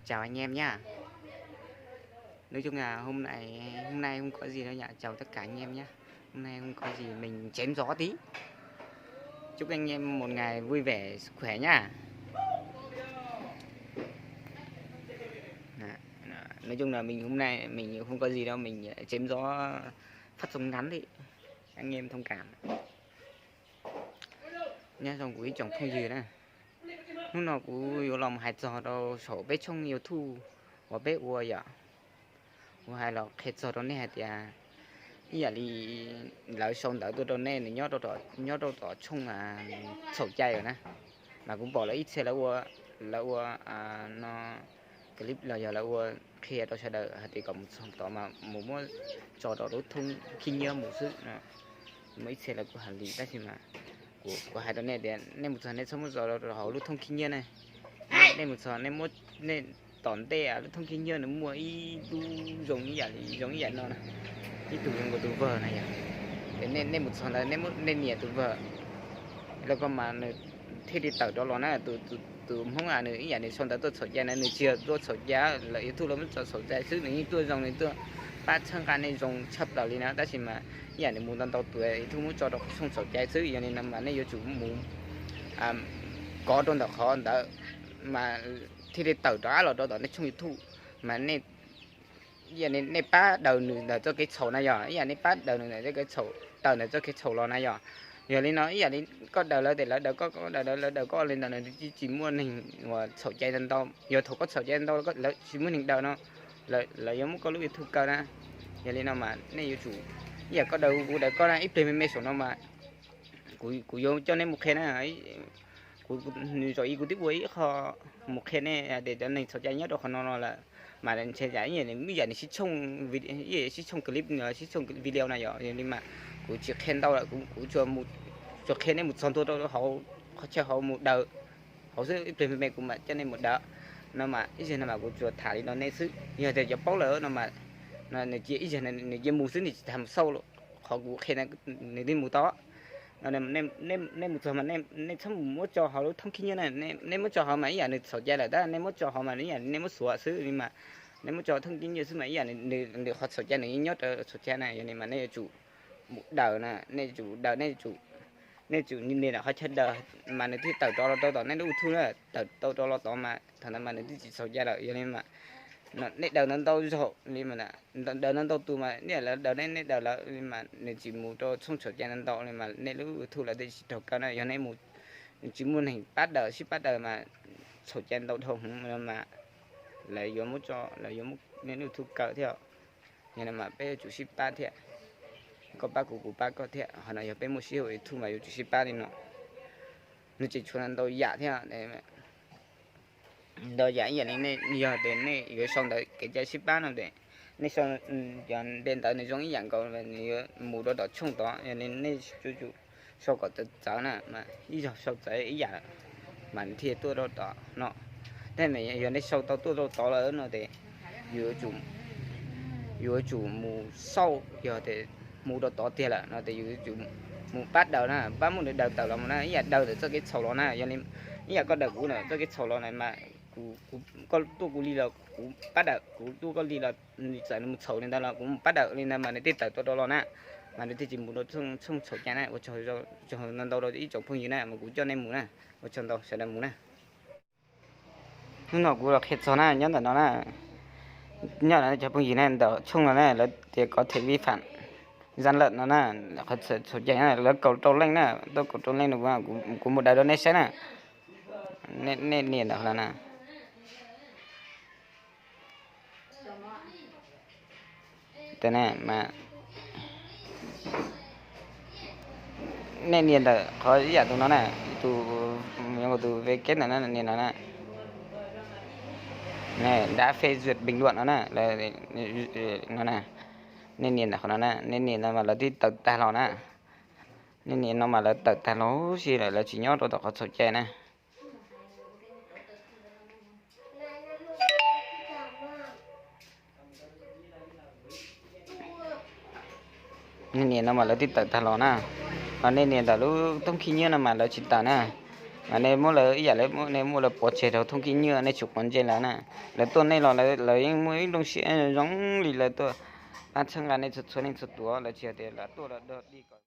Chào anh em nhá. Nói chung là hôm nay hôm nay không có gì đâu nhỉ, chào tất cả anh em nhá. Hôm nay không có gì, mình chém gió tí. Chúc anh em một ngày vui vẻ, sức khỏe nhá. Nói chung là mình hôm nay mình không có gì đâu, mình chém gió phát súng ngắn đi. Anh em thông cảm. Nyob zoo kuv ib tsoom phooj ywg na, hnub no kuv yuav los hais txog rau saum peb tshooj YouTube uas peb ua yom, kuv hais los qhia txog rau nej hais tias ib yam li lawv sau ntawv tuaj rau nej, nws nyob rau tom tshooj txhaum cai na, mas kuv pom lawv ib txhia lawv ua, lawv ua no clip los yog lawv ua qhia rau sawv daws hais tias kom mus txog tod mas mus muab tso rau lub thoob khib nyiab mus xwb. Muaj ib txhia lawv kuj hais li tab sis mas kuv hais rau nej tias nej mus txog nej txhob muab tso rau hauv lub thoob khib nyiab ne. Nej mus txog nej muab, nej tom ntej lub thoob khib nyiab nws muaj ib lub zoo ib yam li zoo ib yam no na, ib tug zoo nkaus tus vawg na yom. Nej mus txog ntawd nej nias tus vawg los ko mas nws thiaj li tawm rov los na. Tus Hmoob a nws ib yam nws sau ntawv tuaj txhaum cai na, nws tsis yog tuaj txhaum cai, lawv YouTube lawv muab tso txhaum cai xwb, nws yeej tuaj zoo, nws tuaj pab txhawb nqa nej zoo tshaj plaws li na, tab sis mas ib yam nws mus ntau ntau tus YouTube muab tso rau tshooj txhaum cai xwb. Yog li no mas nej yuav tsum mus kov rau ntawm qhov ntawd mas thiaj li tawm rov qab los rau tom nej tshooj YouTube. Mas nej, ib yam li nej pab daws nws ntawm txoj kev txhaum na yog, ib yam nej pab daws nws ntawm txoj kev txhaum, tawm ntawm txoj kev txhaum los na yog. Yog li no ib yam li koj daws lawv tes lawv daws koj, koj daws lawv, lawv daws koj li ntawd nws tsis muaj neeg uas txhaum cai ntau ntau. Yog thaum koj txhaum cai ntau lawv tsis muaj neeg daws no, lawv yuav muab koj lub YouTube kaw na. Yog li no mas nej yuav tsum, ib yam koj daws kuv daws koj na, ib pliag me me saum no mas kuv yuav coj nej mus qhia na. Nws zaum ib kuv twb ua ib qho mus qhia nej tias cov neeg txhaum cai nyob rau qhov no no lawm. Mas ntshe ib yam nws sib tshooj, ib yam sib tshooj clip, sib tshooj video na yog. Yog li mas kuv tsis qhia ntau lawm, kuv tsuas qhia nej mus txog ntua rau hauv qhov chaw hauv mus daws hauv xwb, ib pliag me me kuv mam coj nej mus daws. No mas ib zaug no mas kuv tsuas tham li no nej xwb, yog tias cov paub lawm no mas nws cia ib zaug nws cia mus xwb, nws tsis tas mus xauj qhov kuv qhia, nws thiaj mus tau. Nej mus txog mas nej txhob mus muab tso hauv lub thoob khib nyiab na, nej muab tso hauv mas ib yam nws txhaum cai lawm, tab nej muab tso hauv mas ib yam nej muab xuav xwb li mas, nej muab tso thoob khib nyiab xwb mas ib yam nws qhov txhaum cai nws yeej nyob rau txhaum cai na. Yog li mas nej yuav tsum mus daws na, nej tsum daws, nej tsum nias ntawm qhov chaw daws mas nws thiaj tawm rov los rau tom nej lub YouTube na, tawm tau rov los tod mas thaum ntawd mas nws twb tsis txhaum cai lawm. Yog li mas nej daws ntau ntau zaug li, daws ntau ntau tus mas nej lawv daws nej, nej daws lawv li mas nws tsis mus rau tshooj txhaum cai ntau ntau li mas nej lub YouTube lawv thiaj tsis raug kaw na. Yog nej mus tsis muaj neeg pab daws, sib pab daws mas txhaum cai ntau dhau hwv mas lawv yuav muab tso, lawv yuav muab nej lub YouTube kaw thiab. Yog no mas peb yuav tsum sib pab thiab, koj pab kuv, kuv pab koj thiab. Qhov no yog peb muaj sib hauv YouTube mas yuav tsum sib pab li no. Nws tseem tshuav ntau yam thiab, ntau yam ib yam li nej yog tias nej yuav sau ntawv kev cai sib pab no ces nej sau cov npe ntawv nws zoo ib yam nkaus, nws yuav mus rau tom tshooj tod. Yog li nej sau kom txawv txawv na, mas ib zaug sau txawv ib yam mas nws thiaj tuaj rau tom no. Tab mas yog nej sau tau tuaj rau tod lawm no ces yuav tsum mus xauj, yog tias mus rau tod tiag lawm no ces yus yuav tsum mus pab daws na, pab muab nws daws tawm los mus na, ib yam daws ntawm txoj kev txhaum los na. Yog li ib yam koj daws kuv ntawm txoj kev txhaum los na mas koj tuaj kuv li los kuv pab daws, kuv tuaj koj li los nws txawm nws mus txhaum li ntawd los kuv mus pab daws li ntawd mas nws thiaj tawm tau rau los na, mas nws thiaj tsis mus rau tshooj txhaum cai na. Ua tsaug ntau ntau rau ib tsoom phooj ywg na, mas kuv coj nej mus na, ua tsaug ntau, sawv daws mus na. Hnub no kuv los qhia txog na, nyob ntawm no na, nyob ntawm cov phooj ywg na, ntawm tshooj no na lawv tias có thể vi phạm gian lận no na, qhov txhaum cai na, lawv kaum rau leej na, tuaj kaum rau leej no, kuv mus daws rau nej saib na. Nej nias ntawm qhov no na. Nej nias ntawm qhov ib yam tus no na, tus, tus ve keb ntawm no, nias no na. Đã phê duyệt bình luận no na, no na. Nej nias ntawm qhov no na, nej nias no mas lawv twb tawm tag los na. Nej nias no mas lawv tawm tag los si lawm, lawv tsis nyob rau tom qhov txhaum cai na. Nej nias no mas lawv twb tawm tag los na, ho nej nias ntawm lub thoob khib nyiab no mas lawv tsis tawm na. Nej muab lawv ib yam li nej muab lawv pov tseg rau thooj khib nyiab, nej tsum quav ntsej lawv na. Lawv tuaj nej los lawv yeej muaj ib lub siab zoo li lawv tuaj pab txhawb nqa nej txhua txhua leej txhua tus, lawv tsis hais tias lawv tuaj lawv dog dig kom